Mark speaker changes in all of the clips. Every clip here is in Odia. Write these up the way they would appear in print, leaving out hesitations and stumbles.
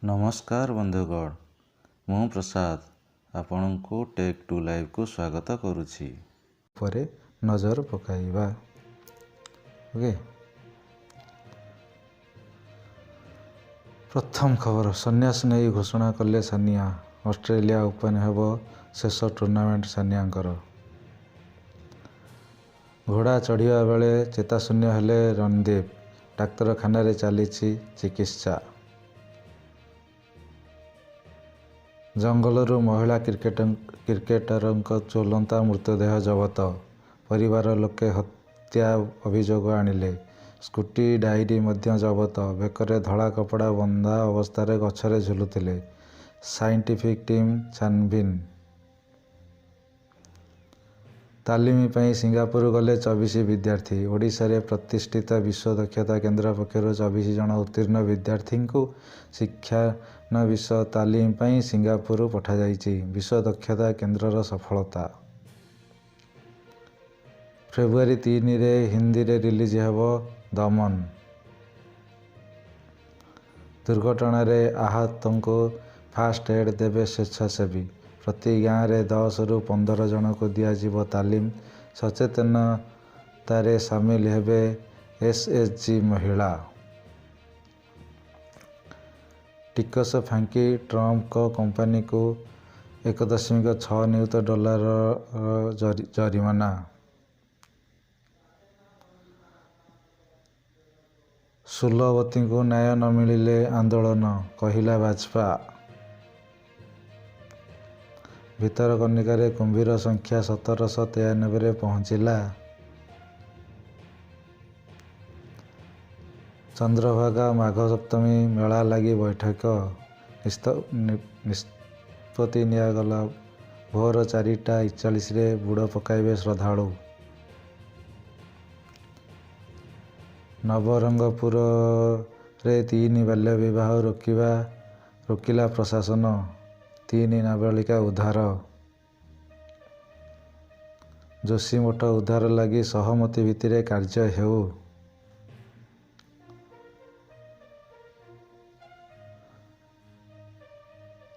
Speaker 1: ନମସ୍କାର ବନ୍ଧୁଗଣ, ମୁଁ ପ୍ରସାଦ ଆପଣଙ୍କୁ ଟେକ୍ ଟୁ ଲାଇଭ୍କୁ ସ୍ୱାଗତ କରୁଛି।
Speaker 2: ଉପରେ ନଜର ପକାଇବା। ଓକେ, ପ୍ରଥମ ଖବର, ସନ୍ନ୍ୟାସ ନେଇ ଘୋଷଣା କଲେ ସାନିଆ। ଅଷ୍ଟ୍ରେଲିଆ ଓପନ୍ ହେବ ଶେଷ ଟୁର୍ଣ୍ଣାମେଣ୍ଟ ସାନିଆଙ୍କର। ଘୋଡ଼ା ଚଢ଼ିବା ବେଳେ ଚେତାଶୂନ୍ୟ ହେଲେ ରଣଦୀପ, ଡାକ୍ତରଖାନାରେ ଚାଲିଛି ଚିକିତ୍ସା। ଜଙ୍ଗଲରୁ ମହିଳା କ୍ରିକେଟରଙ୍କ ଝୁଲନ୍ତା ମୃତଦେହ ଜବତ, ପରିବାର ଲୋକେ ହତ୍ୟା ଅଭିଯୋଗ ଆଣିଲେ। ସ୍କୁଟି, ଡାଏରୀ ମଧ୍ୟ ଜବତ। ବେକରେ ଧଳା କପଡ଼ା ବନ୍ଧା ଅବସ୍ଥାରେ ଗଛରେ ଝୁଲୁଥିଲେ। Scientific team ଛାନଭିନ୍। ତାଲିମ ପାଇଁ ସିଙ୍ଗାପୁର ଗଲେ 24 ବିଦ୍ୟାର୍ଥୀ। ଓଡ଼ିଶାରେ ପ୍ରତିଷ୍ଠିତ ବିଶ୍ୱ ଦକ୍ଷତା କେନ୍ଦ୍ର ପକ୍ଷରୁ 24 ଜଣ ଉତ୍ତୀର୍ଣ୍ଣ ବିଦ୍ୟାର୍ଥୀଙ୍କୁ ଶିକ୍ଷାନବିଶ ତାଲିମ ପାଇଁ ସିଙ୍ଗାପୁର ପଠାଯାଇଛି। ବିଶ୍ୱ ଦକ୍ଷତା କେନ୍ଦ୍ରର ସଫଳତା। ଫେବୃଆରୀ 3ରେ ହିନ୍ଦୀରେ ରିଲିଜ୍ ହେବ ଦମନ। ଦୁର୍ଘଟଣାରେ ଆହତଙ୍କୁ ଫାଷ୍ଟ ଏଡ୍ ଦେବେ ସ୍ୱେଚ୍ଛାସେବୀ। ପ୍ରତି ଗାଁରେ 10ରୁ 15 ଜଣଙ୍କୁ ଦିଆଯିବ ତାଲିମ। ସଚେତନତାରେ ସାମିଲ ହେବେ ଏସ୍ଏଚ୍ଜି ମହିଳା। ଟିକସ ଫାଙ୍କି ଟ୍ରମ୍ପଙ୍କ କମ୍ପାନୀକୁ 1.6 ନିୟୁତ ଡଲାରର ଜରିମାନା। ସୁଲବତୀଙ୍କୁ ନ୍ୟାୟ ନ ମିଳିଲେ ଆନ୍ଦୋଳନ, କହିଲା ଭାଜପା। ଭିତରକନିକାରେ କୁମ୍ଭୀର ସଂଖ୍ୟା 1793ରେ ପହଞ୍ଚିଲା। ଚନ୍ଦ୍ରଭାଗା ମାଘ ସପ୍ତମୀ ମେଳା ଲାଗି ବୈଠକ, ନିଷ୍ପତ୍ତି ନିଆଗଲା। ଭୋର 4ଟା 41ରେ ବୁଡ଼ ପକାଇବେ ଶ୍ରଦ୍ଧାଳୁ। ନବରଙ୍ଗପୁରରେ ତିନି ବାଲ୍ୟ ବିବାହ ରୋକିଲା ପ୍ରଶାସନ, ତିନି ନାବାଳିକା ଉଦ୍ଧାର। ଯୋଶୀମଠ ଉଦ୍ଧାର ଲାଗି ସହମତି ଭିତ୍ତିରେ କାର୍ଯ୍ୟ ହେଉ।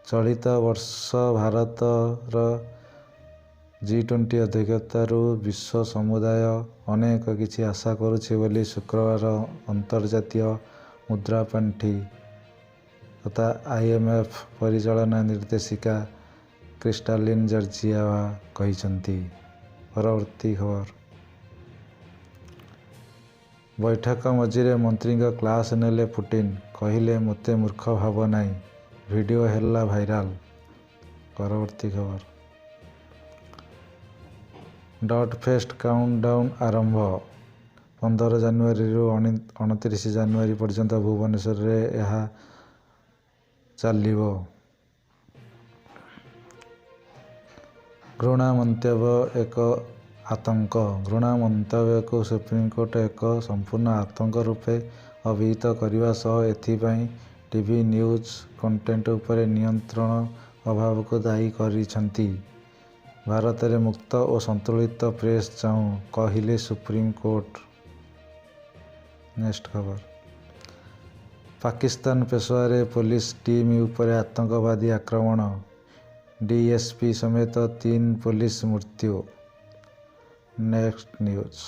Speaker 2: ଚଳିତ ବର୍ଷ ଭାରତର ଜି-20 ଅଧ୍ୟକ୍ଷତାରୁ ବିଶ୍ୱ ସମୁଦାୟ ଅନେକ କିଛି ଆଶା କରୁଛି ବୋଲି ଶୁକ୍ରବାର ଅନ୍ତର୍ଜାତୀୟ ମୁଦ୍ରାପାଣ୍ଠି ତଥା ଆଇଏମ୍ଏଫ୍ ପରିଚାଳନା ନିର୍ଦ୍ଦେଶିକା କ୍ରିଷ୍ଟାଲିନା ଜର୍ଜିଏଭା କହିଛନ୍ତି। ପରବର୍ତ୍ତୀ ଖବର, ବୈଠକ ମଝିରେ ମନ୍ତ୍ରୀଙ୍କ କ୍ଲାସ୍ ନେଲେ ପୁଟିନ୍, କହିଲେ ମୋତେ ମୂର୍ଖ ଭାବ ନାହିଁ, ଭିଡିଓ ହେଲା ଭାଇରାଲ। ପରବର୍ତ୍ତୀ ଖବର, ଡଟ୍ ଫେଷ୍ଟ କାଉଣ୍ଟଡାଉନ୍ ଆରମ୍ଭ। 15 ଜାନୁଆରୀରୁ 29 ଜାନୁଆରୀ ପର୍ଯ୍ୟନ୍ତ ଭୁବନେଶ୍ୱରରେ ଏହା ଚାଲିବ। ଘୃଣା ମନ୍ତବ୍ୟ ଏକ ଆତଙ୍କ। ଘୃଣା ମନ୍ତବ୍ୟକୁ ସୁପ୍ରିମକୋର୍ଟ ଏକ ସମ୍ପୂର୍ଣ୍ଣ ଆତଙ୍କ ରୂପେ ଅଭିହିତ କରିବା ସହ ଏଥିପାଇଁ ଟିଭି ନ୍ୟୁଜ୍ କଣ୍ଟେଣ୍ଟ ଉପରେ ନିୟନ୍ତ୍ରଣ ଅଭାବକୁ ଦାୟୀ କରିଛନ୍ତି। ଭାରତରେ ମୁକ୍ତ ଓ ସନ୍ତୁଳିତ ପ୍ରେସ୍ ଚାହୁଁ, କହିଲେ ସୁପ୍ରିମକୋର୍ଟ। ନେକ୍ସଟ ଖବର, ପାକିସ୍ତାନ ପେଶାୱାରରେ ପୋଲିସ ଟିମ୍ ଉପରେ ଆତଙ୍କବାଦୀ ଆକ୍ରମଣ, ଡିଏସ୍ପି ସମେତ ତିନି ପୋଲିସ ମୃତ୍ୟୁ। ନେକ୍ସଟ ନ୍ୟୁଜ୍,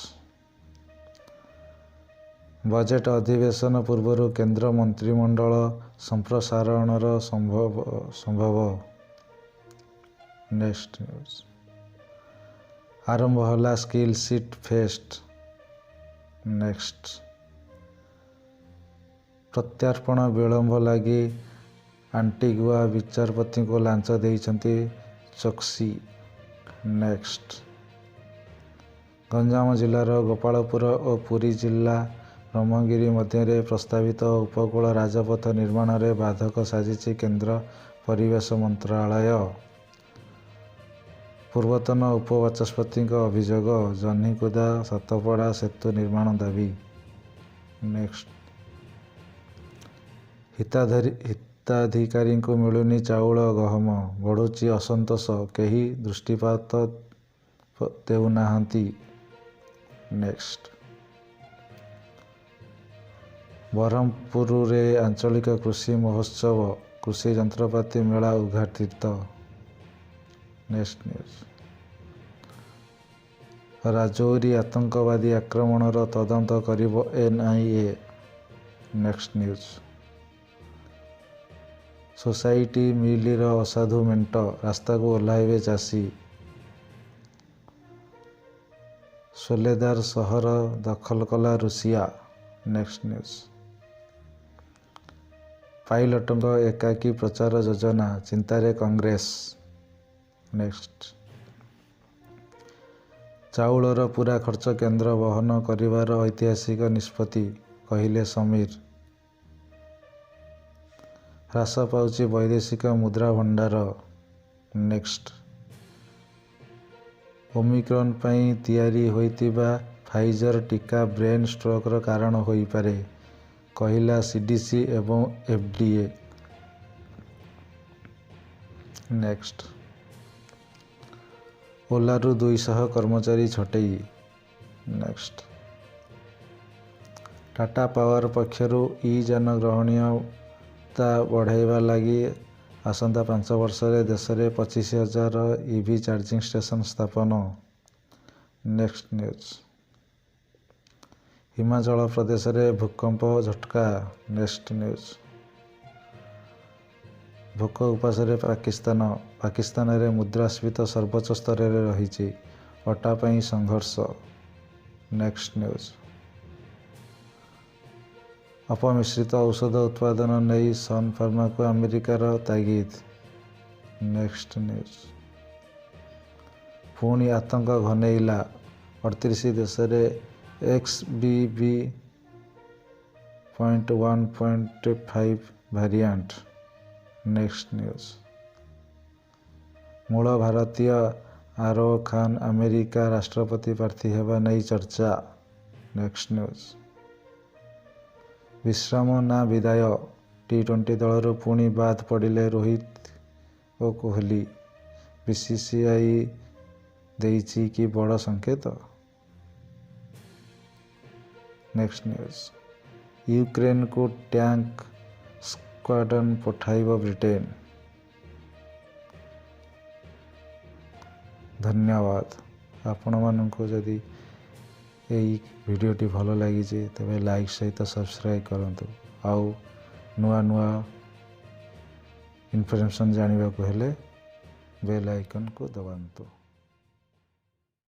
Speaker 2: ବଜେଟ୍ ଅଧିବେଶନ ପୂର୍ବରୁ କେନ୍ଦ୍ର ମନ୍ତ୍ରିମଣ୍ଡଳ ସମ୍ପ୍ରସାରଣର ସମ୍ଭବ। ନେକ୍ସଟ ନ୍ୟୁଜ୍, ଆରମ୍ଭ ହେଲା ସ୍କିଲ୍ ସିଟି ଫେଷ୍ଟ। ନେକ୍ସଟ, ପ୍ରତ୍ୟର୍ପଣ ବିଳମ୍ବ ଲାଗି ଆଣ୍ଟିଗୁଆ ବିଚାରପତିଙ୍କୁ ଲାଞ୍ଚ ଦେଇଛନ୍ତି ଚୋକ୍ସି। ନେକ୍ସଟ, ଗଞ୍ଜାମ ଜିଲ୍ଲାର ଗୋପାଳପୁର ଓ ପୁରୀ ଜିଲ୍ଲା ବ୍ରହ୍ମଗିରି ମଧ୍ୟରେ ପ୍ରସ୍ତାବିତ ଉପକୂଳ ରାଜପଥ ନିର୍ମାଣରେ ବାଧକ ସାଜିଛି କେନ୍ଦ୍ର ପରିବେଶ ମନ୍ତ୍ରାଳୟ। ପୂର୍ବତନ ଉପବାଚସ୍ପତିଙ୍କ ଅଭିଯୋଗ, ଜହ୍ନିକୁଦା ସାତପଡ଼ା ସେତୁ ନିର୍ମାଣ ଦାବି। ନେକ୍ସଟ, ହିତାଧିକାରୀଙ୍କୁ ମିଳୁନି ଚାଉଳ ଗହମ, ବଢ଼ୁଛି ଅସନ୍ତୋଷ, କେହି ଦୃଷ୍ଟିପାତ ଦେଉନାହାନ୍ତି। ନେକ୍ସଟ, ବ୍ରହ୍ମପୁରରେ ଆଞ୍ଚଳିକ କୃଷି ମହୋତ୍ସବ, କୃଷି ଯନ୍ତ୍ରପାତି ମେଳା ଉଦ୍ଘାଟିତ। Next news. Rajouri ଆତଙ୍କବାଦୀ ଆକ୍ରମଣର ତଦନ୍ତ କରିବ NIA. Next news. Society miller ଅସାଧୁ ମେଣ୍ଟ, ରାସ୍ତାକୁ ଓହ୍ଲାଇବେ ଚାଷୀ। ସୋଲେଦାର ସହର ଦଖଲ କଲା ରୁଷିଆ। Next news. ପାଇଲଟଙ୍କ ଏକାକୀ ପ୍ରଚାର ଯୋଜନା, ଚିନ୍ତାରେ କଂଗ୍ରେସ। ନେକ୍ସଟ। ଚାଉଳର ପୂରା ଖର୍ଚ୍ଚ କେନ୍ଦ୍ର ବହନ କରିବାର ଐତିହାସିକ ନିଷ୍ପତ୍ତି, କହିଲେ ସମୀର। ହ୍ରାସ ପାଉଛି ବୈଦେଶିକ ମୁଦ୍ରା ଭଣ୍ଡାର। ନେକ୍ସଟ। ଓମିକ୍ରନ୍ ପାଇଁ ତିଆରି ହୋଇଥିବା ଫାଇଜର ଟିକା ବ୍ରେନ୍ ଷ୍ଟ୍ରୋକର କାରଣ ହୋଇପାରେ, କହିଲା ସିଡିସି ଏବଂ ଏଫଡିଏ। ନେକ୍ସଟ। ଓଲାରୁ 200 କର୍ମଚାରୀ ଛଟେଇ। ନେକ୍ସଟ। ଟାଟା ପାୱାର ପକ୍ଷରୁ ଇ-ଯାନ ଗ୍ରହଣୀୟତା ବଢ଼ାଇବା ଲାଗି ଆସନ୍ତା 5 ବର୍ଷରେ ଦେଶରେ 25,000 EV charging station ସ୍ଥାପନ। Next news. Himachal ପ୍ରଦେଶରେ ଭୂକମ୍ପ ଝଟକା। Next news. ଭୋକ ଉପାସରେ ପାକିସ୍ତାନ। ପାକିସ୍ତାନରେ ମୁଦ୍ରାସ୍ଫୀତି ସର୍ବୋଚ୍ଚ ସ୍ତରରେ ରହିଛି। ଅଟା ପାଇଁ ସଂଘର୍ଷ। Next news. ଅପମିଶ୍ରିତ ଔଷଧ ଉତ୍ପାଦନ ନେଇ ସନ୍ ଫାର୍ମାକୁ ଆମେରିକାର ତାଗିଦ। Next news. ପୁଣି ଆତଙ୍କ ଘନେଇଲା। 38 ଦେଶରେ XBB.1.5 variant. Next news. ମୂଳ ଭାରତୀୟ ଆରୋହ ଖାନ ଆମେରିକା ରାଷ୍ଟ୍ରପତି ପ୍ରାର୍ଥୀ ହେବା ନେଇ ଚର୍ଚ୍ଚା। Next news. ବିଶ୍ରାମ ନା ବିଦାୟ? ଟି-20 ଦଳରୁ ପୁଣି ବାଦ୍ ପଡ଼ିଲେ ରୋହିତ ଓ କୋହଲି। ବିସିସିଆଇ ଦେଇଛି କି ବଡ଼ ସଂକେତ? Next news. ୟୁକ୍ରେନକୁ ଟ୍ୟାଙ୍କ ସ୍କ୍ୱାଡ୍ରନ୍ ପଠାଇବ ବ୍ରିଟେନ। ଧନ୍ୟବାଦ। ଆପଣମାନଙ୍କୁ ଯଦି ଏଇ ଭିଡ଼ିଓଟି ଭଲ ଲାଗିଛି, ତେବେ ଲାଇକ୍ ସହିତ ସବସ୍କ୍ରାଇବ୍ କରନ୍ତୁ। ଆଉ ନୂଆ ନୂଆ ଇନଫର୍ମେସନ୍ ଜାଣିବାକୁ ହେଲେ ବେଲ୍ ଆଇକନ୍କୁ ଦବାନ୍ତୁ।